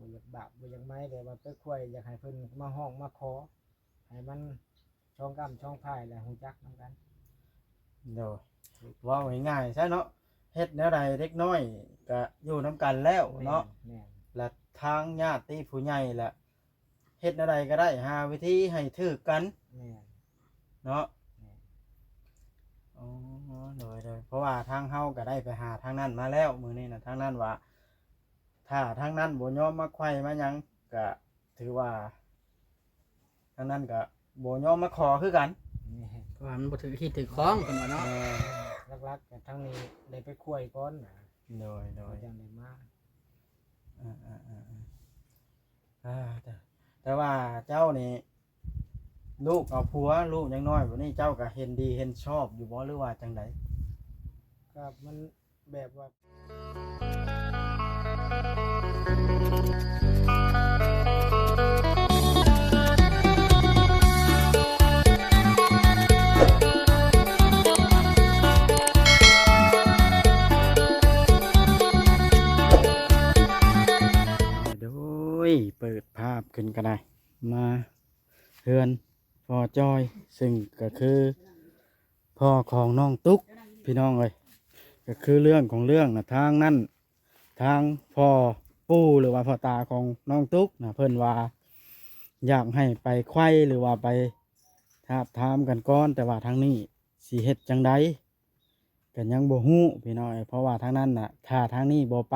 ບໍ່ຢາກບາບບໍ່ຢາກໄໝ ແຕ່ວ່າໄປຄວາຍຢາກໃຫ້ເພິ່ນມາຮ້ອງມາຂໍ ໃຫ້ມັນສອງກ້ຳສອງພາຍ ແລ້ວຮູ້ຈັກນຳກັນ. ໂດຍ ເວົ້າງ່າຍໆຊະເນາະ ເຮັດແນວໃດເດັກນ້ອຍກະຢູ່ນຳກັນແລ້ວເນາະ ແມ່ນໆ ລະທາງຍາດຕິຜູ້ໃຫຍ່ລະ ເຮັດແນວໃດກໍໄດ້ ຫາວິທີໃຫ້ຖືກກັນ ແມ່ນ ເນາະ ແມ່ນ ອໍ ໂດຍໆ ເພາະວ່າທາງເຮົາກໍໄດ້ໄປຫາທາງນັ້ນມາແລ້ວ ມື້ນີ້ນະ ທາງນັ້ນວ່າ ຖ້າທາງນັ້ນບໍ່ຍອມມາໄຂວ້ມາຫຍັງ ກໍຖືວ່າ ທາງນັ້ນກໍບໍ່ຍອມມາຂໍຄືກັນ ແມ່ນ ເພາະວ່າມັນບໍ່ຖືກຮີດຖືກຄອງ ເພິ່ນວ່າເນາະ ແມ່ນ ຫຼັກໆກໍທາງນີ້ໄດ້ໄປໄຂວ້ກ່ອນນະ ໂດຍໆ ເຂົາຈັ່ງໄດ້ມາ ອ່າໆ ອ່າ ແຕ່ ແຕ່ວ່າເຈົ້ານີ້ ລູກເອົາຜົວ ລູກຍັງນ້ອຍແບບນີ້ ເຈົ້າກໍເຫັນດີເຫັນຊອບຢູ່ບໍ່ ຫຼືວ່າຈັ່ງໃດ? ກໍມັນແບບວ່າ ໂດຍ ເປີດພາບຂຶ້ນກໍໄດ້ ມາເຮືອນພໍ່ຈ້ອຍ ຊຶ່ງກໍຄືພໍ່ຂອງນ້ອງຕຸກ ພີ່ນ້ອງເອີຍ ກໍຄືເລື່ອງຂອງເລື່ອງນະ ທາງນັ້ນ ທາງພໍ່ປູ່ ຫຼືວ່າພໍ່ຕາຂອງນ້ອງຕຸກນະ ເພິ່ນວ່າຢາກໃຫ້ໄປໄຂວ້ ຫຼືວ່າໄປທາບທາມກັນກ່ອນ ແຕ່ວ່າທາງນີ້ຊິເຮັດຈັ່ງໃດ ກໍຍັງບໍ່ຮູ້ພີ່ນ້ອງເອີຍ ເພາະວ່າທາງນັ້ນນະ ຖ້າທາງນີ້ບໍ່ໄປ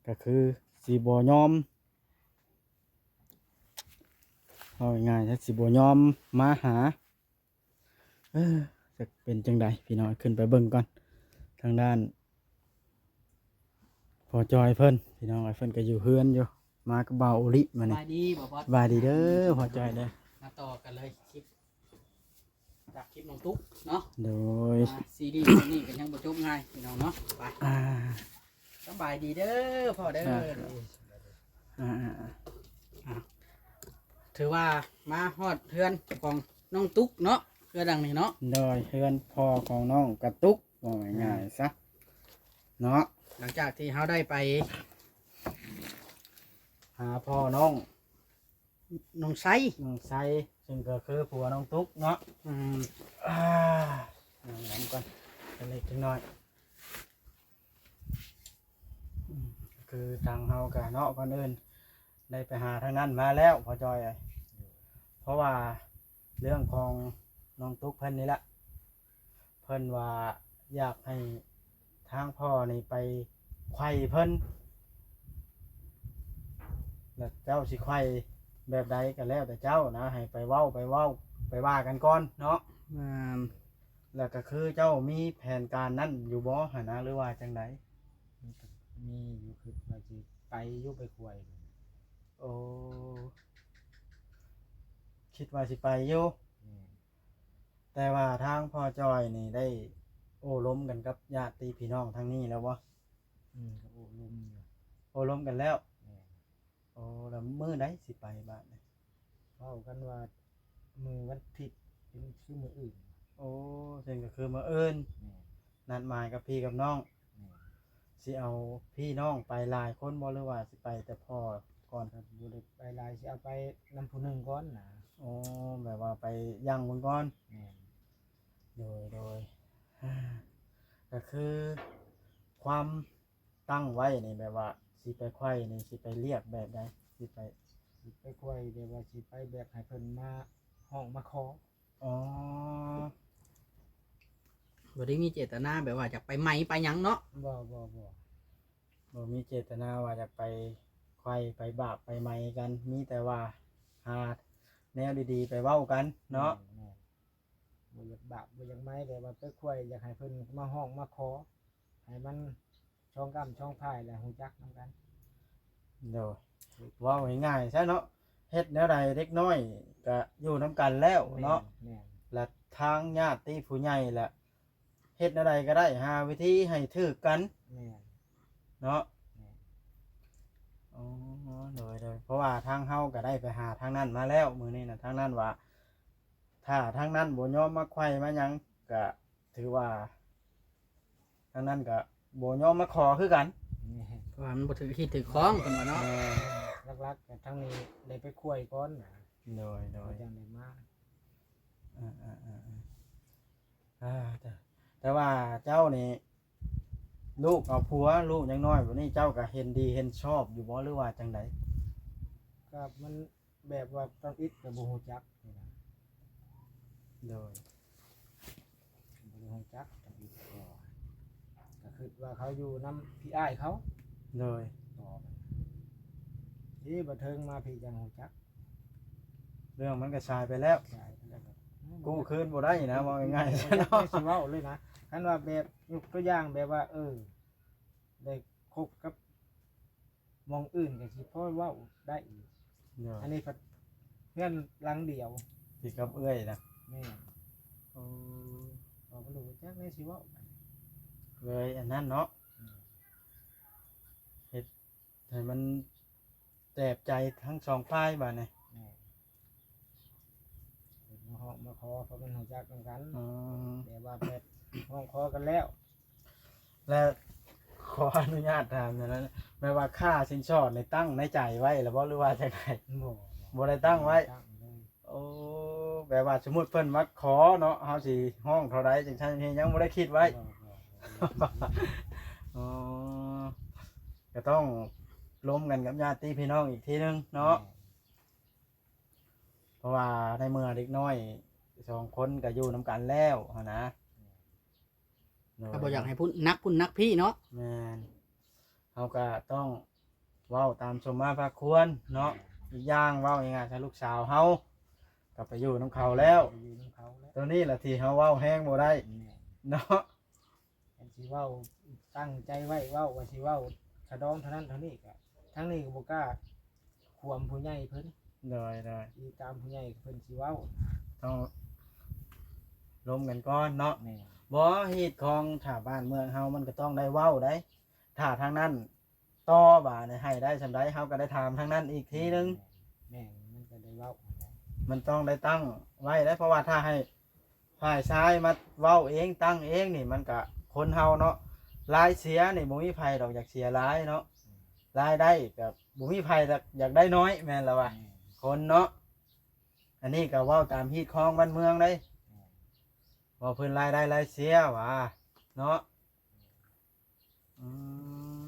ກໍຄືຊິບໍ່ຍອມ ເວົ້າງ່າຍໆ ຊິບໍ່ຍອມມາຫາ ເອີ ຈັກເປັນຈັ່ງໃດ ພີ່ນ້ອງ ຂຶ້ນໄປເບິ່ງກ່ອນ ທາງດ້ານພໍ່ຈ້ອຍເພິ່ນ ພີ່ນ້ອງເອີຍ ເພິ່ນກໍຢູ່ເຮືອນຢູ່ ມາກັບບ່າວໂອລິມື້ນີ້ ສະບາຍດີ ສະບາຍດີເດີ ພໍ່ຈ້ອຍເດີ ມາຕໍ່ກັນເລີຍ ຄລິບ ຈາກຄລິບນ້ອງຕຸກເນາະ ໂດຍ ອ່າ ຊີຣີເລື່ອງນີ້ກໍຍັງບໍ່ຈົບງ່າຍພີ່ນ້ອງເນາະ ໄປ ອ່າ ສະບາຍດີເດີພໍ່ເດີ ອ່າ ອ່າ ອ່າ ອ່າ ຖືວ່າມາຮອດເຮືອນຂອງນ້ອງຕຸກເນາະ ເຮືອນຫຼັງນີ້ເນາະ ໂດຍ ເຮືອນພໍ່ຂອງນ້ອງກະຕຸກ ເວົ້າງ່າຍໆຊະເນາະ ຫຼັງຈາກທີ່ເຮົາໄດ້ໄປຫາພໍ່ນ້ອງ ນ້ອງໄຊ ນ້ອງໄຊ ຊຶ່ງກໍຄືຜົວນ້ອງຕຸກເນາະ ອືມ ອ່າ ນັ່ງນຳກ່ອນ ຈັກເລັກຈັກນ້ອຍ ອືມ ຄືທາງເຮົາກະເນາະ ກ່ອນອື່ນໄດ້ໄປຫາທາງນັ້ນມາແລ້ວ ພໍ່ຈ້ອຍເອີຍ ເພາະວ່າເລື່ອງຂອງນ້ອງຕຸກເພິ່ນນີ້ລະ ເພິ່ນວ່າຢາກໃຫ້ທາງພໍ່ນີ້ໄປໄຂວ້ເພິ່ນ ແລ້ວເຈົ້າຊິໄຂວ້ແບບໃດກໍແລ້ວແຕ່ເຈົ້ານະ ໃຫ້ໄປເວົ້າ ໄປເວົ້າ ໄປວ່າກັນກ່ອນເນາະ ແມ່ນ ແລ້ວກໍຄືເຈົ້າມີແຜນການນັ້ນຢູ່ບໍ່ຫັ້ນນະ ຫຼືວ່າຈັ່ງໃດ? ມີຢູ່ ຄິດວ່າຊິໄປຢູ່ ໄປໄຂວ້ ໂອ້ ຄິດວ່າຊິໄປຢູ່ ແມ່ນ ແຕ່ວ່າທາງພໍ່ຈ້ອຍນີ້ໄດ້ໂອ້ລົມກັນກັບຍາດຕິພີ່ນ້ອງທາງນີ້ແລ້ວບໍ່? ອືມ ກໍໂອ້ລົມຢູ່ ໂອ້ລົມກັນແລ້ວ ແມ່ນ ໂອ້ ແລ້ວມື້ໃດຊິໄປບາດນີ້? ເວົ້າກັນວ່າມື້ວັນທິດ ເປັນຄືມື້ອື່ນ ໂອ້ ເຊິ່ງກໍຄືມື້ອື່ນ ແມ່ນ ນັດໝາຍກັບພີ່ກັບນ້ອງ ແມ່ນ ຊິເອົາພີ່ນ້ອງໄປຫຼາຍຄົນບໍ່ ຫຼືວ່າຊິໄປແຕ່ພໍ່ກ່ອນ? ກໍບໍ່ໄດ້ໄປຫຼາຍ ຊິເອົາໄປນຳຜູ້ໜຶ່ງກ່ອນນະ ໂອ້ ແບບວ່າໄປຢັ້ງເບິ່ງກ່ອນ ແມ່ນ ໂດຍ ໂດຍ ກໍຄືຄວາມ ຕັ້ງໄວ້ນີ້ ແບບວ່າຊິໄປໄຂວ້ນີ້ ຊິໄປລຽກແບບໃດ? ຊິໄປ ຊິໄປໄຂວ້ແບບວ່າຊິໄປແບບໃຫ້ເພິ່ນມາຮ້ອງມາຂໍ ອໍ ບໍ່ໄດ້ມີເຈດຕະນາແບບວ່າຈະໄປໄໝໄປຫຍັງເນາະ ບໍ່ ບໍ່ ບໍ່ ບໍ່ມີເຈດຕະນາວ່າຈະໄປໄຂວ້ ໄປບາບໄປໄໝກັນ ມີແຕ່ວ່າຫາແນວດີໆໄປເວົ້າກັນເນາະ ແມ່ນ ແມ່ນ. ບໍ່ຢາກບາບບໍ່ຢາກໄໝ ແຕ່ວ່າໄປໄຂວ້ຢາກໃຫ້ເພິ່ນມາຮ້ອງມາຂໍ ໃຫ້ມັນສອງກ້ຳສອງພາຍ ແລ້ວຮູ້ຈັກນຳກັນ ໂດຍ ເວົ້າງ່າຍໆຊະເນາະ ເຮັດແນວໃດເດັກນ້ອຍກະຢູ່ນຳກັນແລ້ວເນາະ ແມ່ນ ແມ່ນ ລະທາງຍາດຕິຜູ້ໃຫຍ່ລະ ເຮັດແນວໃດກໍໄດ້ ຫາວິທີໃຫ້ຖືກກັນ ແມ່ນ ເນາະ ແມ່ນ ອໍ ໂດຍໆ ເພາະວ່າທາງເຮົາກໍໄດ້ໄປຫາທາງນັ້ນມາແລ້ວ ມື້ນີ້ນະ ທາງນັ້ນວ່າ ຖ້າທາງນັ້ນບໍ່ຍອມມາໄຂວ້ມາຫຍັງ ກະຖືວ່າ ທາງນັ້ນກະບໍ່ຍອມມາຂໍຄືກັນ ແມ່ນ ເພາະວ່າມັນບໍ່ຖືກຮີດຖືກຄອງ ເພິ່ນວ່າເນາະ ແມ່ນ ຫຼັ ຫຼັກໆ ກໍທາງນີ້ໄດ້ໄປຄຸຍກ່ອນນະ ໂດຍໆ ຈັ່ງໄດ້ມາ ອ່າໆໆ ອ່າ ແຕ່ ແຕ່ວ່າເຈົ້ານີ້ ລູກເອົາຜົວ ລູກຍັງນ້ອຍ ແບບນີ້ ເຈົ້າກໍເຫັນດີເຫັນຊອບຢູ່ບໍ່ ຫຼືວ່າຈັ່ງໃດ? ກໍມັນແບບວ່າທຳອິດກໍບໍ່ຮູ້ຈັກນີ້ນະ ໂດຍ ບໍ່ໄດ້ຮູ້ຈັກທຳອິດ ກໍ ກໍຄິດວ່າເຂົາຢູ່ນຳພີ່ອ້າຍເຂົາ ໂດຍ ຕໍ່ໄປ ເອີ ບັດເທິງມາພີ້ຈັ່ງຮູ້ຈັກ ເລື່ອງມັນກໍສາຍໄປແລ້ວ ສາຍໄປແລ້ວ ກູ້ຄືນບໍ່ໄດ້ນະ ເວົ້າງ່າຍໆ ບໍ່ຢາກຊິເວົ້າເລີຍນະ ຄັນວ່າແບບຍົກຕົວຢ່າງແບບວ່າ ເອີ ໄດ້ຄົບກັບໝ່ອງອື່ນກໍຊິພໍເວົ້າໄດ້ຢູ່ ໂດຍ ອັນນີ້ພັດເຮືອນຫຼັງດຽວ ທີ່ກັບເອື້ອຍນະ ແມ່ນ ໂອ້ ເວົ້າບໍ່ຮູ້ຈັກແນວຊິເວົ້າ ເລີຍອັນນັ້ນເນາະ ອືມ ເຮັດ ໃຫ້ມັນແຕກໃຈທັງສອງຝ່າຍບາດນີ້ ແມ່ນ ເພິ່ນມາຮ້ອງມາຂໍ ເພາະມັນຮູ້ຈັກນຳກັນ ອືມ ແບບວ່າແບບຮ້ອງຂໍກັນແລ້ວ ແລະ ຂໍອະນຸຍາດຖາມແນວນັ້ນ ແບບວ່າຄ່າສິນສອດນີ້ຕັ້ງໃນໃຈໄວ້ແລ້ວບໍ່ ຫຼືວ່າຈັ່ງໃດ? ບໍ່ ບໍ່ໄດ້ຕັ້ງໄວ້ ບໍ່ໄດ້ຕັ້ງເລີຍ ໂອ້ ແບບວ່າສົມມຸດເພິ່ນມາຂໍເນາະ ເຮົາຊິຮ້ອງເທົ່າໃດຈັ່ງຊັ້ນ ຍັງບໍ່ໄດ້ຄິດໄວ້ ບໍ່ ບໍ່ ອໍ ກໍຕ້ອງລົມກັນກັບຍາດຕິພີ່ນ້ອງອີກທີໜຶ່ງເນາະ ແມ່ນ ເພາະວ່າໃນເມື່ອເດັກນ້ອຍສອງຄົນກໍຢູ່ນຳກັນແລ້ວຫັ້ນນະ ແມ່ນ ໂດຍ ກໍບໍ່ຢາກໃຫ້ພຸ້ນໜັກພຸ້ນໜັກພີ້ເນາະ ແມ່ນ ເຮົາກໍຕ້ອງເວົ້າຕາມສົມມາພາຄວນເນາະ ແມ່ນ ອີກຢ່າງເວົ້າງ່າຍໆ ຖ້າລູກສາວເຮົາກໍໄປຢູ່ນຳເຂົາແລ້ວ ໄປຢູ່ນຳເຂົາແລ້ວ ໂຕນີ້ລະທີ່ເຮົາເວົ້າແຮງບໍ່ໄດ້ ແມ່ນ ເນາະ ຄັນຊິເວົ້າຕັ້ງໃຈໄວ້ເວົ້າວ່າຊິເວົ້າສະດອງເທົ່ານັ້ນເທົ່ານີ້ ກໍທາງນີ້ກໍບໍ່ກ້າຂວາມຜູ້ໃຫຍ່ເພິ່ນ ໂດຍໆ ອີງຕາມຜູ້ໃຫຍ່ເພິ່ນຊິເວົ້າ ຕ້ອງລົມກັນກ່ອນເນາະ ແມ່ນ ບໍ່ ຮີດຄອງ ຖ້າບ້ານເມືອງເຮົາມັນກໍຕ້ອງໄດ້ເວົ້າໄດ໋ ຖ້າທາງນັ້ນຕໍ່ບາດນີ້ໃຫ້ໄດ້ສ່ຳໃດ ເຮົາກໍໄດ້ຖາມທາງນັ້ນອີກທີໜຶ່ງ ແມ່ນ ມັນກໍໄດ້ເວົ້າ ມັນຕ້ອງໄດ້ຕັ້ງໄວ້ໄດ໋ ເພາະວ່າຖ້າໃຫ້ ຝ່າຍຊາຍມາເວົ້າເອງຕັ້ງເອງນີ້ ມັນກະ ຄົນເຮົາເນາະ ລາຍເສຍນີ້ບໍ່ມີໃຜດອກຢາກເສຍຫຼາຍເນາະ ອືມ ລາຍໄດ້ກະບໍ່ມີໃຜຢາກ ຢາກໄດ້ນ້ອຍ ແມ່ນລະວະ ອືມ ຄົນເນາະ ອັນນີ້ກະເວົ້າຕາມຮີດຄອງບ້ານເມືອງເດ້ ອືມ ວ່າເພິ່ນລາຍໄດ້ລາຍເສຍຫວາເນາະ ອືມ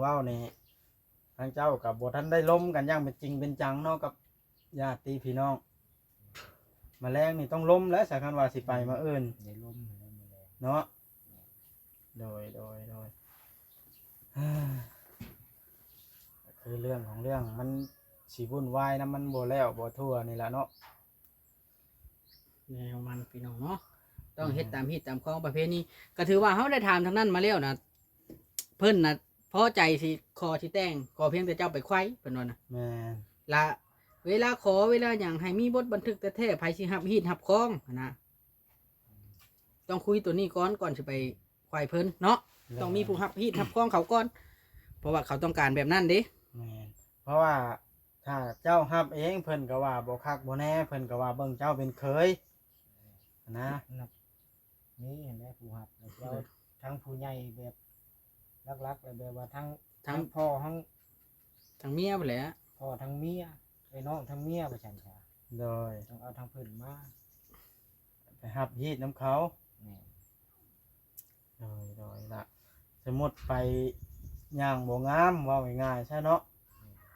ເວົ້ານີ້ ທາງເຈົ້າກໍບໍ່ທັນໄດ້ລົມກັນຢ່າງເປັນຈິງເປັນຈັງເນາະ ກັບຍາດຕິພີ່ນ້ອງ ມະແລງນີ້ຕ້ອງລົມແລ້ວ ສາຄັນວ່າຊິໄປມະອື່ນ ໄດ້ລົມແລ້ວມະແລງເນາະ ໂດຍ ໂດຍ ໂດຍ ຄືເລື່ອງຂອງເລື່ອງ ມັນຊິວຸ່ນວາຍນຳ ມັນບໍ່ແລ້ວບໍ່ທົ່ວນີ້ລະເນາະ. ແນວມັນພີ່ນ້ອງເນາະ ຕ້ອງເຮັດ ແມ່ນ ຕາມຮີດຕາມຄອງປະເພນີ ກໍຖືວ່າເຮົາໄດ້ຖາມທາງນັ້ນມາແລ້ວນະ ເພິ່ນນະພໍໃຈຊິຂໍຊິແຕ່ງ ຂໍພຽງແຕ່ເຈົ້າໄປໄຂວ້ ເພິ່ນວ່ານະ ແມ່ນ ລະເວລາຂໍເວລາຫຍັງໃຫ້ມີບົດບັນທຶກແທ້ໆ ໃຜຊິຮັບຮີດຮັບຄອງຫັ້ນນະ ຕ້ອງຄຸຍໂຕນີ້ກ່ອນ ກ່ອນຊິໄປໄຂວ້ເພິ່ນເນາະ ແມ່ນ ຕ້ອງມີຜູ້ຮັບຮີດຮັບຄອງເຂົາກ່ອນ ເພາະວ່າເຂົາຕ້ອງການແບບນັ້ນເດ້ ແມ່ນ ເພາະວ່າ ຖ້າເຈົ້າຮັບເອງ ເພິ່ນກໍວ່າບໍ່ຄັກບໍ່ແນ່ ເພິ່ນກໍວ່າເບິ່ງເຈົ້າເປັນເຂີຍຫັ້ນນະ ນັບ ມີຫັ້ນແຫຼະຜູ້ຮັບ ແລ້ວເຈົ້າ ໂດຍ ທັງຜູ້ໃຫຍ່ແບບຫຼັກໆ ແລ້ວແບບວ່າທັງ ທັງ ທັງພໍ່ທັງ ທັງເມຍພຸ້ນແຫຼະ ພໍ່ທັງເມຍ ເອີຍ ນ້ອງທັງເມຍວ່າຊັ້ນຊະ ໂດຍ ຕ້ອງເອົາທັງເພິ່ນມາ ໄປຮັບຮີດນຳເຂົາ ແມ່ນ. ໂດຍ ໂດຍລະ ສົມມຸດໄປຍ່າງບໍ່ງາມ ເວົ້າງ່າຍໆຊະເນາະ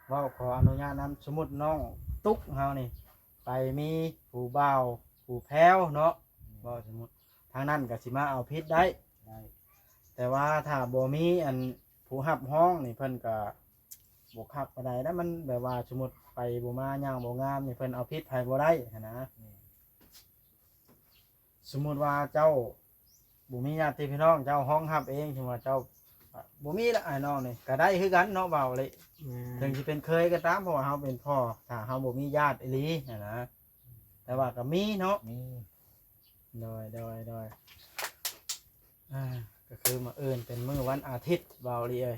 ເວົ້າຂໍອະນຸຍາດນຳ ສົມມຸດນ້ອງຕຸກເຮົານີ້ ໄປມີຜູ້ບ່າວຜູ້ແພ້ວເນາະ ເວົ້າສົມມຸດ ທາງນັ້ນກໍຊິມາເອົາຜິດໄດ້ ໄດ້ ແຕ່ວ່າຖ້າບໍ່ມີອັນຜູ້ຮັບຮອງນີ້ ເພິ່ນກໍບໍ່ຄັກປານໃດນະ ມັນແບບວ່າສົມມຸດໄປບໍ່ມາ ຍ່າງບໍ່ງາມນີ້ ເພິ່ນເອົາຜິດໃຜບໍ່ໄດ້ຫັ້ນນະ ແມ່ນ. ສົມມຸດວ່າເຈົ້າບໍ່ມີຍາດຕິພີ່ນ້ອງ ເຈົ້າຮອງຮັບເອງ ສົມມຸດວ່າເຈົ້າ ອາ ບໍ່ມີລະອ້າຍນ້ອງນີ້ ກໍໄດ້ຄືກັນເນາະ ເວົ້າເລີຍ ແມ່ນ ເຖິງຊິເປັນເຂີຍກໍຕາມ ເພາະວ່າເຮົາເປັນພໍ່ ຖ້າເຮົາບໍ່ມີຍາດອີ່ຫຼີຫັ້ນນະ ແຕ່ວ່າກໍມີເນາະ ມີ ໂດຍ ໂດຍ ໂດຍ ອ່າ ກໍຄືມື້ອື່ນເປັນມື້ວັນອາທິດ ເວົ້າເລີຍ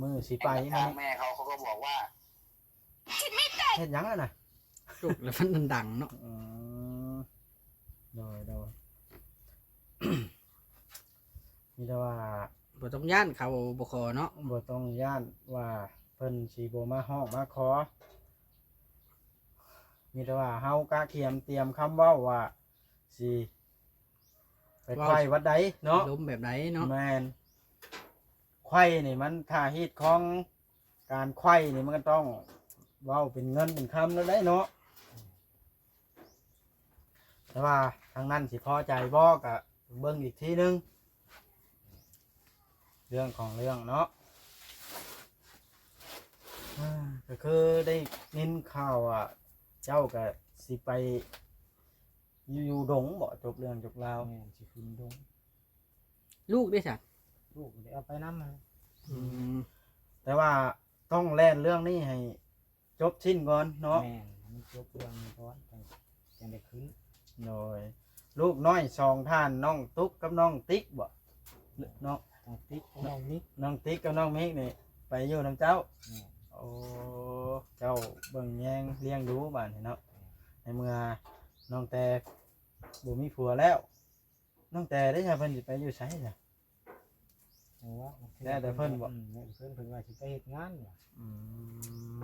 ມື້ຊິໄປ ທາງແມ່ເຂົາ ເຂົາກໍບອກວ່າ ເຮັດຫຍັງຫັ້ນນະ? ຈຸກແລ້ວມັນດັງເນາະ ອືມ ໂດຍ ໂດຍ ມີແຕ່ວ່າ ບໍ່ຕ້ອງຢ້ານເຂົາບໍ່ຂໍເນາະ ບໍ່ຕ້ອງຢ້ານວ່າ ເພິ່ນຊິບໍ່ມາຮ້ອງມາຂໍ ມີແຕ່ວ່າເຮົາກະກຽມຕຽມຄຳເວົ້າວ່າຊິໄປໄຂວ້ວັດໃດເນາະ ລົມແບບໃດເນາະ ແມ່ນ ໄຂວ້ນີ້ມັນ ຖ້າຮີດຄອງການໄຂວ້ນີ້ມັນກໍຕ້ອງເວົ້າເປັນເງິນເປັນຄຳແລ້ວໄດ໋ເນາະ. ແຕ່ວ່າທາງນັ້ນຊິພໍໃຈບໍ່ ກະເບິ່ງອີກທີໜຶ່ງ ເລື່ອງຂອງເລື່ອງເນາະ. ກໍຄືໄດ້ຍິນຂ່າວວ່າເຈົ້າກະຊິໄປຢູ່ ຢູ່ດົງບໍ່ ຈົບເລື່ອງຈົບລາວ ແມ່ນ ຊິຂຶ້ນດົງ. ລູກເດ້ຊະ? ລູກເດ້ເອົາໄປນຳ. ອືມ ແຕ່ວ່າຕ້ອງແລ່ນເລື່ອງນີ້ໃຫ້ ຈົບສິ້ນກ່ອນເນາະ. ແມ່ນ ໃຫ້ມັນຈົບເລື່ອງນີ້ກ່ອນ ຈັ່ງ ຈັ່ງໄດ້ຂຶ້ນ. ໂດຍ ລູກນ້ອຍສອງທ່ານ ນ້ອງຕຸກກັບນ້ອງຕິກບໍ? ນ້ອງ ນ້ອງຕິກກັບນ້ອງມິກ ນ້ອງຕິກກັບນ້ອງມິກນີ້ໄປຢູ່ນຳເຈົ້າ. ແມ່ນ ໂອ້ ເຈົ້າເບິ່ງແຍງລ້ຽງດູບາດນີ້ເນາະ. ແມ່ນ ໃນເມື່ອນ້ອງແຕ່ບໍ່ມີຜົວແລ້ວ ນ້ອງແຕ່ເດ້ ເພິ່ນຊິໄປຢູ່ໃສລະ? ໂອ້ ແລ້ວແຕ່ເພິ່ນບໍ? ອືມ ແລ້ວແຕ່ເພິ່ນ ເພິ່ນວ່າຊິໄປເຮັດງານວ່າ. ອືມ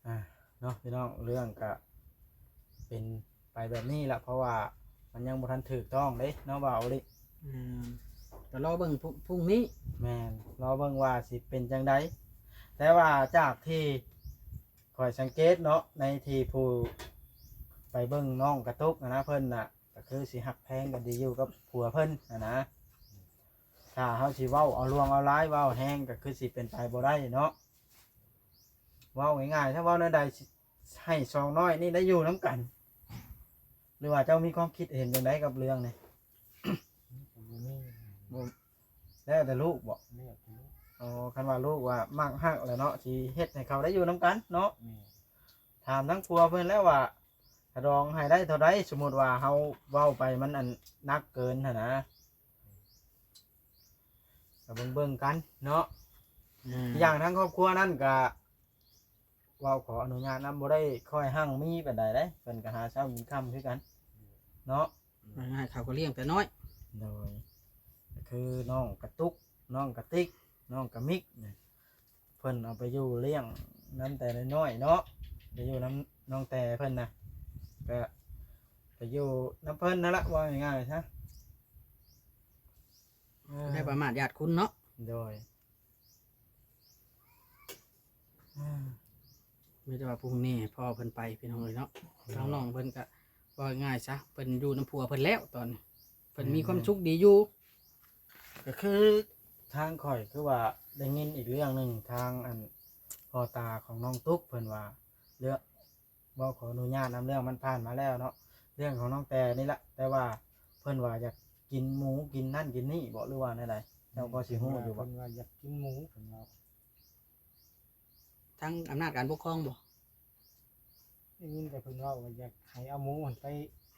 ອ່າ ເນາະ ພີ່ນ້ອງ ເລື່ອງກະເປັນໄປແບບນີ້ລະ ເພາະວ່າມັນຍັງບໍ່ທັນຖືກຕ້ອງເດ້ເນາະ ບ່າວໂອລິ. ແມ່ນ ກໍລໍເບິ່ງ ພ- ພຸ່ງນີ້. ແມ່ນ ລໍເບິ່ງວ່າຊິເປັນຈັ່ງໃດ ແຕ່ວ່າຈາກທີ່ຂ້ອຍສັງເກດເນາະ ໃນທີ່ຜູ້ໄປເບິ່ງນ້ອງກະຕຸກຫັ້ນນະ ເພິ່ນນະ ກໍຄືຊິຮັກແພງກັນດີຢູ່ກັບຜົວເພິ່ນຫັ້ນນະ. ຖ້າເຮົາຊິເວົ້າເອົາລວງເອົາລາຍ ເວົ້າແຮງກໍຄືຊິເປັນໄປບໍ່ໄດ້ເນາະ. ເວົ້າງ່າຍໆ ຖ້າເວົ້າແນວໃດ ຊິໃຫ້ສອງນ້ອຍນີ້ໄດ້ຢູ່ນຳກັນ ຫຼືວ່າເຈົ້າມີຄວາມຄິດເຫັນຈັ່ງໃດກັບເລື່ອງນີ້? ກໍບໍ່ມີ ບໍ່ ແລ້ວແຕ່ລູກບໍ? ແລ້ວແຕ່ລູກ. ອໍ ຄັນວ່າລູກວ່າມັກຮັກແລ້ວເນາະ ຊິເຮັດໃຫ້ເຂົາໄດ້ຢູ່ນຳກັນເນາະ. ແມ່ນ ຖາມທາງຜົວເພິ່ນແລ້ວວ່າ ຄ່າດອງໃຫ້ໄດ້ເທົ່າໃດ? ສົມມຸດວ່າເຮົາເວົ້າໄປມັນອັນໜັກເກີນຫັ້ນນະ ກໍເບິ່ງໆກັນເນາະ. ອືມ ຢ່າງທາງຄອບຄົວນັ້ນກໍເວົ້າຂໍອະນຸຍາດນຳ ບໍ່ໄດ້ຄ່ອຍຮັ່ງມີປານໃດເດ້ ເພິ່ນກໍຫາເຊົ້າກິນຄ່ຳຄືກັນເນາະ. ວ່າງ່າຍເຂົາກໍລ້ຽງແຕ່ນ້ອຍ. ໂດຍ ກໍຄືນ້ອງກະຕຸກ ນ້ອງກະຕິກ ນ້ອງກະມິກນີ້ ເພິ່ນເອົາໄປຢູ່ລ້ຽງນຳແຕ່ນ້ອຍໆເນາະ ໄປຢູ່ນຳນ້ອງແຕ່ເພິ່ນນະ ກະໄປຢູ່ນຳເພິ່ນນັ້ນລະ ເວົ້າງ່າຍໆຊະ. ເອີ ໄດ້ປະໝາດຍາດຄຸນເນາະ. ໂດຍ ມີແຕ່ວ່າພວກນີ້ພໍ່ເພິ່ນໄປ ພີ່ນ້ອງເອີຍເນາະ. ໂດຍ ທາງນ້ອງເພິ່ນກະ ເວົ້າງ່າຍຊະ ເພິ່ນຢູ່ນຳຜົວເພິ່ນແລ້ວຕອນນີ້ ເພິ່ນມີຄວາມສຸກດີຢູ່. ແມ່ນໆ ກໍຄືທາງຂ້ອຍຄືວ່າໄດ້ຍິນອີກເລື່ອງໜຶ່ງ ທາງອັນພໍ່ຕາຂອງນ້ອງຕຸກເພິ່ນວ່າ ເລື່ອງ ເວົ້າຂໍອະນຸຍາດນຳ ເລື່ອງມັນຜ່ານມາແລ້ວເນາະ ເລື່ອງຂອງນ້ອງແຕ່ນີ້ລະ ແຕ່ວ່າເພິ່ນວ່າຢາກກິນໝູ ກິນນັ້ນກິນນີ້ບໍ ຫຼືວ່າແນວໃດ? ເຈົ້າພໍຊິຮູ້ຢູ່ບໍ? ເພິ່ນວ່າຢາກກິນໝູ ເພິ່ນເວົ້າ. ທາງອຳນາດການປົກຄອງບໍ? ໄດ້ຍິນແຕ່ເພິ່ນເວົ້າວ່າຢາກໃຫ້ເອົາໝູຫັ້ນໄປ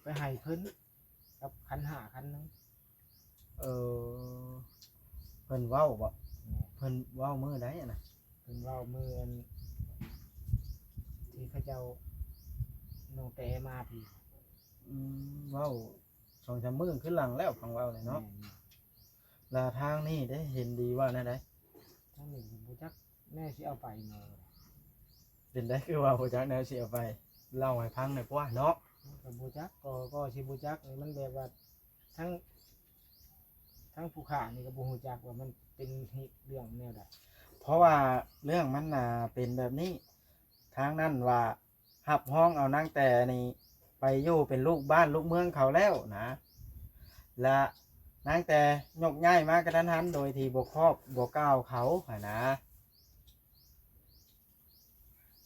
ໄປໃຫ້ເພິ່ນກັບຂັນຫ້າ ຂັນໜຶ່ງ. ເອີ ເພິ່ນເວົ້າບໍ? ແມ່ນ. ເພິ່ນເວົ້າມື້ໃດຫັ້ນນະ? ເພິ່ນເວົ້າມື້ອັນທີ່ເຂົາເຈົ້າ ນ້ອງແຕ່ມາພີ້. ອືມ ເວົ້າສອງສາມມື້ຄືຫຼັງແລ້ວ ຟັງເວົ້ານີ້ເນາະ. ແມ່ນໆ. ລະທາງນີ້ເດ້ ເຫັນດີວ່າແນວໃດ? ທາງນີ້ບໍ່ຈັກແນວຊິເອົາໄປເນາະ. ເປັນໃດຄືວ່າບໍ່ຈັກແນວຊິເອົາໄປ? ເລົ່າໃຫ້ຟັງໜ່ອຍກວ່າເນາະ. ມັນກໍບໍ່ຈັກ ກໍ ກໍຊິບໍ່ຈັກ ມັນແບບວ່າ ທັງ ທັງຜູ້ຂ້ານີ້ກໍບໍ່ຮູ້ຈັກວ່າມັນເປັນເຫດເລື່ອງແນວໃດ. ເພາະວ່າເລື່ອງມັນນະເປັນແບບນີ້ ທາງນັ້ນວ່າຮັບຮອງເອົານາງແຕ່ນີ້ໄປຢູ່ເປັນລູກບ້ານລູກເມືອງເຂົາແລ້ວນະ ລະນາງແຕ່ຍົກຍ້າຍມາກະທັນຫັນ ໂດຍທີ່ບໍ່ຄອບບໍ່ກ່າວເຂົາຫັ້ນນະ.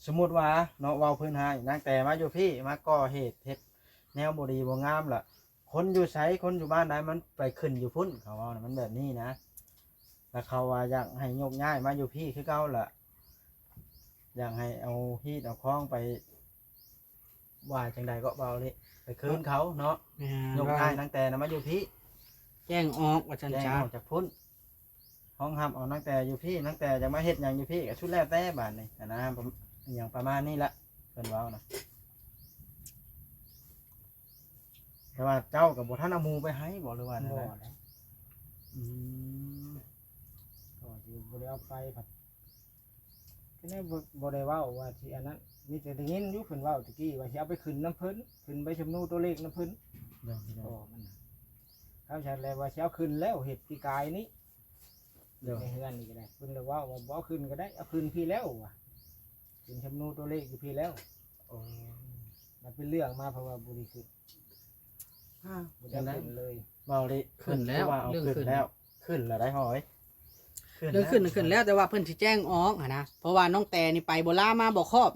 ສົມມຸດວ່າເນາະ ເວົ້າພື້ນຮ້າຍ ນາງແຕ່ມາຢູ່ພີ້ ມາກໍ່ເຫດເຮັດແນວບໍ່ດີບໍ່ງາມ ລະຄົນຢູ່ໃສ ຄົນຢູ່ບ້ານໃດ ມັນໄປຂຶ້ນຢູ່ພຸ້ນ ເຂົາເວົ້ານະ ມັນແບບນີ້ນະ. ລະເຂົາວ່າຢາກໃຫ້ຍົກຍ້າຍມາຢູ່ພີ້ຄືເກົ່າ ລະຢາກໃຫ້ເອົາຮີດເອົາຄອງໄປ ວ່າຈັ່ງໃດກໍເວົ້າເລີຍ ໄປຄືນເຂົາເນາະ. ແມ່ນ. ຍົກຍ້າຍນາງແຕ່ນະມາຢູ່ພີ້ ແຈ້ງອອກວ່າຊັ້ນ ແຈ້ງອອກຈາກພຸ້ນ ຮອງຮັບເອົານາງແຕ່ຢູ່ພີ້ ນາງແຕ່ຈະມາເຮັດຫຍັງຢູ່ພີ້ກໍສຸດແລ້ວແຕ່ບາດນີ້ຫັ້ນນະ ຫຍັງປະມານນີ້ລະ ເພິ່ນເວົ້ານະ. ແຕ່ວ່າເຈົ້າກໍບໍ່ທັນເອົາໝູໄປໃຫ້ບໍ ຫຼືວ່າແນວໃດ? ບໍ່ນະ. ອືມ ກໍຈະ ບໍ່ໄດ້ເອົາໄປພັດ ກໍແນວບໍ່ ບໍ່ໄດ້ເວົ້າວ່າຊິອັນນັ້ນ ມີແຕ່ໄດ້ຍິນຢູ່ເພິ່ນເວົ້າຕະກີ້ວ່າຊິເອົາໄປຂຶ້ນນຳເພິ່ນ ຂຶ້ນໄປສຳເນົຕົວເລກນຳເພິ່ນ. ໂດຍ ໂດຍ ກໍມັນນະ ເຂົາຊັ້ນແຫຼະວ່າຊິເອົາຂຶ້ນແລ້ວ ເຮັດປີກາຍນີ້ ໂດຍ ໃນເຮືອນນີ້ກໍໄດ້ ເພິ່ນລະເວົ້າວ່າບໍ່ເອົາຂຶ້ນກໍໄດ້ ເອົາຂຶ້ນພີ້ແລ້ວວ່າ ເປັນສຳເນົຕົວເລກຢູ່ພີ້ແລ້ວ. ໂອ້ ມັນເປັນເລື່ອງມາ ເພາະວ່າບໍ່ໄດ້ຂຶ້ນ ອາ ບໍ່ໄດ້ຂຶ້ນເລີຍ ເວົ້າເລີຍ ຂຶ້ນແລ້ວ ເລື່ອງຂຶ້ນ ຂຶ້ນແລ້ວ ຂຶ້ນແລ້ວໄດ໋ ເລື່ອງຂຶ້ນ ຂຶ້ນແລ້ວ ແຕ່ວ່າເພິ່ນຊິແຈ້ງອອກຫັ້ນນະ ເພາະວ່ານ້ອງແຕນີ້ໄປບໍ່ລາມາບໍ່ຄອບ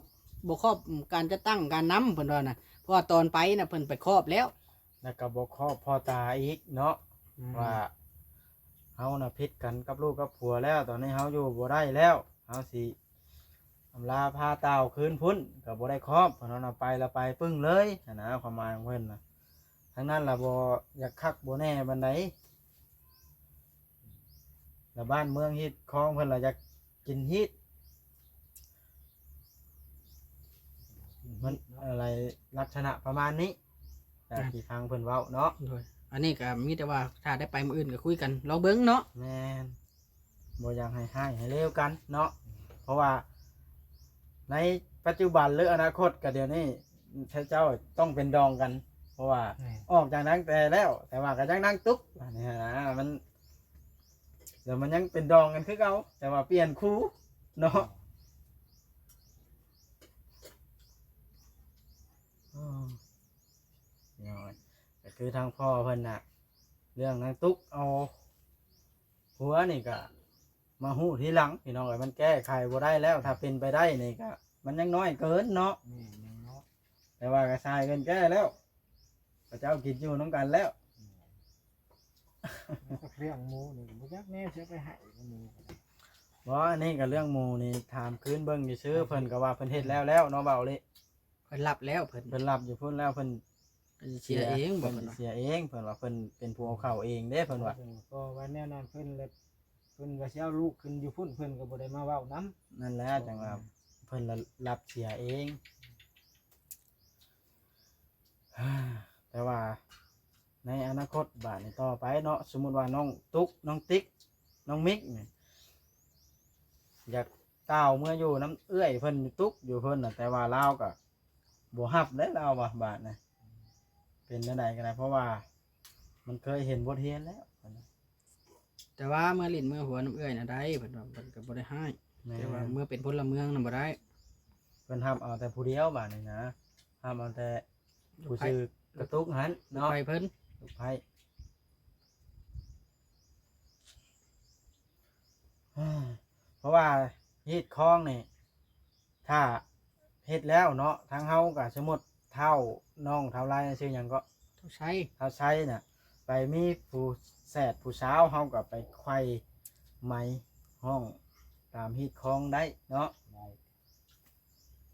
ບໍ່ຄອບການຈັດຕັ້ງການນຳ ເພິ່ນວ່ານະ ເພາະວ່າຕອນໄປນະ ເພິ່ນໄປຄອບແລ້ວ ແລ້ວກໍບໍ່ຄອບພໍ່ຕາອີກເນາະ ອືມ ວ່າເຮົານະຜິດກັນກັບລູກກັບຜົວແລ້ວ ຕອນນີ້ເຮົາຢູ່ບໍ່ໄດ້ແລ້ວ ເຮົາຊິອຳລາພາຕ່າວຄືນພຸ້ນ ກໍບໍ່ໄດ້ຄອບ ເພິ່ນວ່ານະ ໄປລະໄປປຶ້ງເລີຍຫັ້ນນະ ຄວາມໝາຍຂອງເພິ່ນນະ ທາງນັ້ນລະບໍ່ຢາກຄັກບໍ່ແນ່ປານໃດ ລະບ້ານເມືອງຮີດຄອງເພິ່ນລະຢາກກິນຮີດ ມັນອະໄລລັກສະນະປະມານນີ້ ຕາມທີ່ຟັງເພິ່ນເວົ້າເນາະ. ໂດຍ ອັນນີ້ກໍມີແຕ່ວ່າຖ້າໄດ້ໄປມື້ອື່ນກໍຄຸຍກັນລອງເບິ່ງເນາະ. ແມ່ນ ບໍ່ຢາກໃຫ້ຮ້າຍໃຫ້ເລວກັນເນາະ ເພາະວ່າໃນປັດຈຸບັນ ຫຼື ອະນາຄົດກໍດຽວນີ້ເຈົ້າຕ້ອງເປັນດອງກັນ ເພາະວ່າ ແມ່ນ ອອກຈາກນາງແຕແລ້ວ ແຕ່ວ່າກໍຍັງນາງຕຸກ ອັນນີ້ນະ ມັນ ແລ້ວມັນຍັງເປັນດອງກັນຄືເກົ່າ ແຕ່ວ່າປ່ຽນຄູ່ເນາະ. ອໍ ພີ່ນ້ອງເອີຍ ກໍຄືທາງພໍ່ເພິ່ນນະ ເລື່ອງນາງຕຸກເອົາຜົວນີ້ກະມາຮູ້ທີຫຼັງ ພີ່ນ້ອງເອີຍ ມັນແກ້ໄຂບໍ່ໄດ້ແລ້ວ ຖ້າເປັນໄປໄດ້ນີ້ກະ ມັນຍັງນ້ອຍເກີນເນາະ. ແມ່ນ ຍັງເນາະ ແຕ່ວ່າກໍຊາຍເພິ່ນແກ້ແລ້ວ ເຂົາເຈົ້າກິນຢູ່ນຳກັນແລ້ວ. ແມ່ນ ແລ້ວກໍເລື່ອງໝູນີ້ກໍບໍ່ຈັກແນວຊິເອົາໄປໃຫ້ໝູກໍໄດ້. ບໍ່ ອັນນີ້ກໍເລື່ອງໝູນີ້ຖາມຄືນເບິ່ງຊື່ໆ ເພິ່ນກໍວ່າເພິ່ນເຮັດແລ້ວແລ້ວເນາະ ເວົ້າເລີຍ ເພິ່ນຮັບແລ້ວ ເພິ່ນ ເພິ່ນຮັບຢູ່ພຸ້ນແລ້ວ ເພິ່ນເສຍເອງ ເພິ່ນເສຍເອງ ເພິ່ນວ່າເພິ່ນເປັນຜູ້ເອົາເຂົ້າເອງເດ້ ເພິ່ນວ່າ ກໍວ່າແນວນັ້ນ ເພິ່ນລະ ເພິ່ນວ່າຊິເອົາລູກຂຶ້ນຢູ່ພຸ້ນ ເພິ່ນກໍບໍ່ໄດ້ມາເວົ້ານຳ. ນັ້ນແຫຼະ ຈັ່ງວ່າເພິ່ນລະຮັບເສຍເອງ. ແຕ່ວ່າໃນອະນາຄົດບາດນີ້ຕໍ່ໄປເນາະ ສົມມຸດວ່ານ້ອງຕຸກ ນ້ອງຕິກ ນ້ອງມິກນີ້ ຢາກຕ່າວເມືອຢູ່ນຳເອື້ອຍເພິ່ນ ຕຸກຢູ່ເພິ່ນນະ ແຕ່ວ່າລາວກໍບໍ່ຮັບເດ້ ລາວວ່າບາດນີ້ ເປັນແນວໃດກໍໄດ້ ເພາະວ່າມັນເຄີຍເຫັນບົດຮຽນແລ້ວ. ແຕ່ວ່າເມືອຫຼິ້ນເມືອຫົວນຳເອື້ອຍນະໄດ້ ເພິ່ນວ່າເພິ່ນກໍບໍ່ໄດ້ຮ້າຍ. ແມ່ນ ແຕ່ວ່າເມືອເປັນພົນລະເມືອງນະບໍ່ໄດ້ ເພິ່ນຮັບເອົາແຕ່ຜູ້ດຽວບາດນີ້ນະ ຮັບເອົາແຕ່ຜູ້ຊື່ກະຕຸກຫັ້ນເນາະ ລູກໃພ້ເພິ່ນ ລູກໃພ້. ເພາະວ່າຮີດຄອງນີ້ ຖ້າເຮັດແລ້ວເນາະ ທາງເຮົາກໍສົມມຸດທ້າວ ນ້ອງທ້າວໄລ ຊື່ຫຍັງເກາະ ທ້າວໄຊ ທ້າວໄຊນະ ໄປມີຜູ້ແສດຜູ້ສາວ ເຮົາກໍໄປໄຂວ່ໄໝຮ້ອງຕາມຮີດຄອງໄດ້ເນາະ. ໄດ້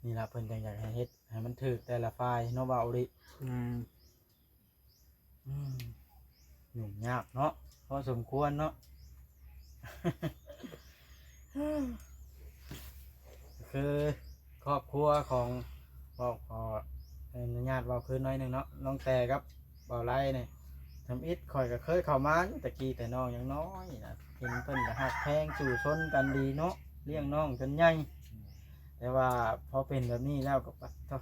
ນີ້ລະເພິ່ນຈັ່ງຢາກໃຫ້ເຮັດໃຫ້ມັນຖືກແຕ່ລະຝ່າຍເນາະ ເວົ້າອີ່ຫຼີ. ອືມ ອືມ ຫຍຸ້ງຍາກເນາະ ພໍສົມຄວນເນາະ ຄືຄອບຄົວຂອງ ເວົ້າ ຂໍອະນຸຍາດເວົ້າຄືນໜ້ອຍໜຶ່ງເນາະ ນ້ອງແຕກັບບ່າວໄລນີ້ ທຳອິດຂ້ອຍກໍເຄີຍເຂົ້າມາຢູ່ແຕ່ກີ້ແຕ່ນ້ອງຍັງນ້ອຍນະ ເຫັນເພິ່ນກໍຮັກແພງສູ້ຊົນກັນດີເນາະ ລ້ຽງນ້ອງຈົນໃຫຍ່ ແຕ່ວ່າພໍເປັນແບບນີ້ແລ້ວກໍປະໂທ້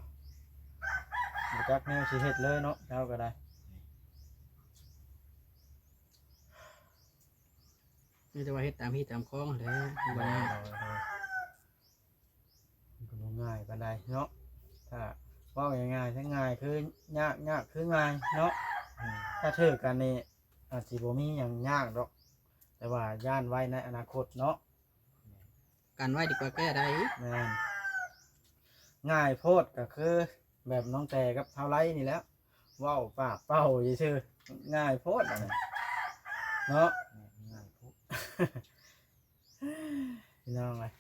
ບໍ່ຈັກແນວຊິເຮັດເລີຍເນາະ ເຈົ້າກໍໄດ້ ມີແຕ່ວ່າເຮັດຕາມຮີດຕາມຄອງຫັ້ນແຫຼະ ມັນບໍ່ງ່າຍ ໂດຍ ໂດຍ ມັນກໍບໍ່ງ່າຍປານໃດເນາະ ຖ້າເວົ້າງ່າຍໆ ທັງງ່າຍຄືຍາກ ຍາກຄືງ່າຍເນາະ ອືມ ຖ້າຖືກກັນນີ້ອາດຊິບໍ່ມີຫຍັງຍາກດອກ ແຕ່ວ່າຢ້ານໄວ້ໃນອະນາຄົດເນາະ. ກັນໄວ້ດີກວ່າແກ້ໄດ້. ແມ່ນ. ງ່າຍໂພດກໍຄືແບບນ້ອງແຕກັບທ້າວໄລນີ້ແຫຼະ ເວົ້າປາກເປົ່າຊື່ໆ ງ່າຍໂພດອັນນັ້ນເນາະ. ແມ່ນ ງ່າຍໂພດ. ພີ່ນ້ອງເອີຍ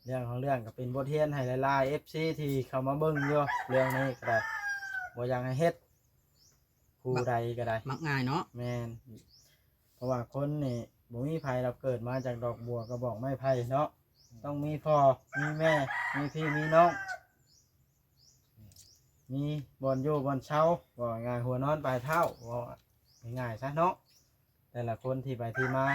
ເລື່ອງຂອງເລື່ອງກໍເປັນບົດຮຽນໃຫ້ຫຼາຍໆ ເອັຟຊີ ທີ່ເຂົ້າມາເບິ່ງຢູ່ ເລື່ອງນີ້ກໍໄດ້ ບໍ່ຢາກໃຫ້ເຮັດ ຜູ້ໃດກໍໄດ້ ມັກງ່າຍເນາະ. ແມ່ນ. ເພາະວ່າຄົນນີ້ບໍ່ມີໃຜດອກ ເກີດມາຈາກດອກບົວກະບອກໄມ້ໄຜ່ເນາະ. ແມ່ນ. ຕ້ອງມີພໍ່ ມີແມ່ ມີພີ່ມີນ້ອງ ແມ່ນ. ມີບ່ອນຢູ່ບ່ອນເຊົາ ເວົ້າງ່າຍໆ ຫົວນອນປາຍເທົ້າ ເວົ້າງ່າຍໆຊະເນາະ. ແຕ່ລະຄົນທີ່ໄປທີ່ມາ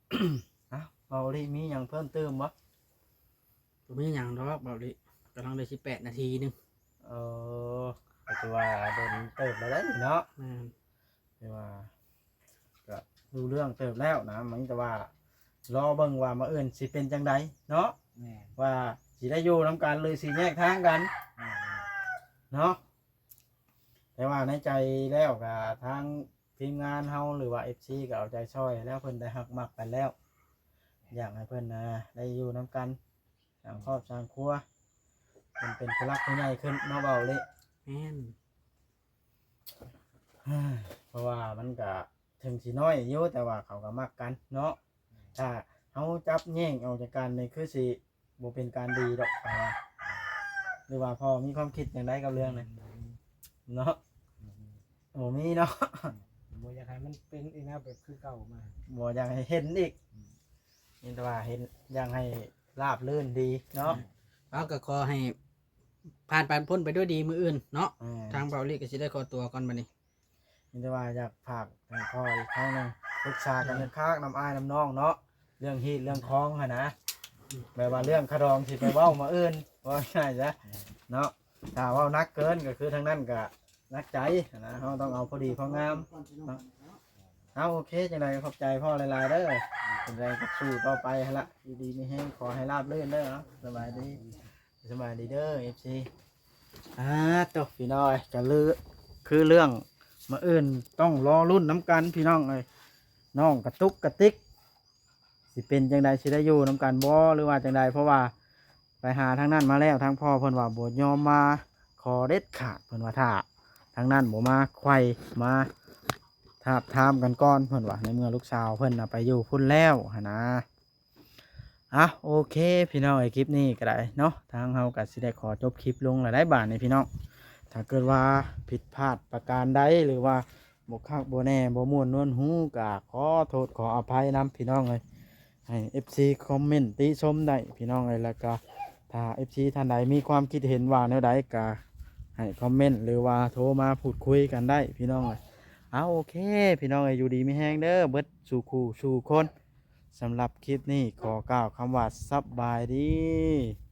ເອົ້າ ເບົາລີມີຫຍັງເພີ່ມເຕີມບໍ່? ບໍ່ມີຫຍັງດອກເບົາລີ ກຳລັງໄດ້ສິບແປດນາທີໜຶ່ງ. ເອີ ກໍຖືວ່າດົນເຕີບແລ້ວເດ້ເນາະ. ແມ່ນ ຖືວ່າກໍຮູ້ເລື່ອງເຕີບແລ້ວນະ ມີແຕ່ວ່າລໍເບິ່ງວ່າມື້ອື່ນຊິເປັນຈັ່ງໃດເນາະ. ແມ່ນ ວ່າຊິໄດ້ຢູ່ນຳກັນ ຫຼື ຊິແຍກທາງກັນ. ແມ່ນ ເນາະ. ແຕ່ວ່າໃນໃຈແລ້ວກໍທາງທີມງານເຮົາ ຫຼືວ່າເອັຟຊີກໍເອົາໃຈຊ່ອຍແລ້ວ ເພິ່ນໄດ້ຮັກມັກກັນແລ້ວ ຢາກໃຫ້ເພິ່ນ ອ່າ ໄດ້ຢູ່ນຳກັນ ສ້າງຄອບສ້າງຄົວ ເພິ່ນເປັນຜູ້ຫຼັກຜູ້ໃຫຍ່ຂຶ້ນເນາະ ເບົາລີ. ແມ່ນ ເພາະວ່າມັນກະເຖິງຊິນ້ອຍຢູ່ ແຕ່ວ່າເຂົາກໍມັກກັນເນາະ. ຖ້າເຮົາຈັບແຍກອອກຈາກກັນນີ້ ຄືຊິບໍ່ເປັນການດີດອກ ຂ້ອຍວ່າ. ຫຼືວ່າພໍ່ມີຄວາມຄິດຈັ່ງໃດກັບເລື່ອງນີ້ ອືມ ເນາະ? ອືມ ບໍ່ມີເນາະ. ອືມ ບໍ່ຢາກໃຫ້ມັນເປັນອີກນະ ແບບຄືເກົ່າມາ ບໍ່ຢາກໃຫ້ເຫັນອີກ. ອືມ ມີແຕ່ວ່າເຫັນ ຢາກໃຫ້ລາບລື່ນດີເນາະ. ອືມ ເອົາ ກໍຂໍໃຫ້ຜ່ານໄປ ພົ້ນໄປດ້ວຍດີມື້ອື່ນເນາະ. ແມ່ນ ທາງເບົາລີກໍຊິໄດ້ຂໍຕົວກ່ອນບັດນີ້. ມີແຕ່ວ່າຢາກຝາກໃຫ້ພໍ່ອີກຄັ້ງໜຶ່ງ ປຶກສາກັນ ແມ່ນ ຄັກໆ ນຳອ້າຍນຳນ້ອງເນາະ ເລື່ອງຮີດເລື່ອງຄອງຫັ້ນນະ. ແມ່ນ ແບບວ່າເລື່ອງຂະດອງຊິໄປເວົ້າມື້ອື່ນ ເວົ້າງ່າຍຊະ ແມ່ນ ເນາະ. ຖ້າເວົ້າໜັກເກີນກໍຄືທາງນັ້ນກໍໜັກໃຈຫັ້ນນະ ເຮົາຕ້ອງເອົາພໍດີພໍງາມເນາະ. ເອົາ ໂອເຄ ຈັ່ງໃດກໍຂອບໃຈພໍ່ຫຼາຍໆເດີ ຈັ່ງໃດກໍສູ້ຕໍ່ໄປຫັ້ນລະ ຢູ່ດີມີແຮງ ຂໍໃຫ້ລາບລື່ນເດີ. ເອົາ ສະບາຍດີ ສະບາຍດີເດີ ເອັຟຊີ. ອ່າ ໂຕ ພີ່ນ້ອງເອີຍ ກໍຄືເລື່ອງມື້ອື່ນຕ້ອງລໍລຸ້ນນຳກັນ ພີ່ນ້ອງເອີຍ. ນ້ອງກະຕຸກກະຕິກ ຊິເປັນຈັ່ງໃດ ຊິໄດ້ຢູ່ນຳກັນບໍ່ ຫຼືວ່າຈັ່ງໃດ? ເພາະວ່າໄປຫາທາງນັ້ນມາແລ້ວ ທາງພໍ່ເພິ່ນວ່າບໍ່ຍອມມາຂໍເດັດຂາດ ເພິ່ນວ່າຖ້າທາງນັ້ນບໍ່ມາໄຂວ່ມາທາບທາມກັນກ່ອນ ເພິ່ນວ່າ ໃນເມື່ອລູກສາວເພິ່ນນະໄປຢູ່ພຸ້ນແລ້ວຫັ້ນນາ. ອ່ະ ໂອເຄ ພີ່ນ້ອງເອີຍ ຄລິບນີ້ກໍໄດ້ເນາະ ທາງເຮົາກໍຊິໄດ້ຂໍຈົບຄລິບລົງແລ້ວໄດ໋ບາດນີ້ ພີ່ນ້ອງ. ຖ້າເກີດວ່າຜິດພາດປະການໃດ ຫຼືວ່າບໍ່ຄັກບໍ່ແນ່ ບໍ່ມ່ວນນວນຫູ ກໍຂໍໂທດຂໍອະໄພນຳ ພີ່ນ້ອງເອີຍ. ໃຫ້ເອັຟຊີຄອມເມັນຕິຊົມໄດ້ ພີ່ນ້ອງເອີຍ. ແລ້ວກໍຖ້າເອັຟຊີທ່ານໃດມີຄວາມຄິດເຫັນວ່າແນວໃດ ກໍໃຫ້ຄອມເມັນ ຫຼືວ່າໂທມາພູດຄຸຍກັນໄດ້ ພີ່ນ້ອງເອີຍ. ເອົາ ໂອເຄ ພີ່ນ້ອງເອີຍ ຢູ່ດີມີແຮງເດີ ເບິດສູ່ຄູ່ສູ່ຄົນ. ສຳລັບຄລິບນີ້ຂໍກ່າວຄຳວ່າສະບາຍດີ.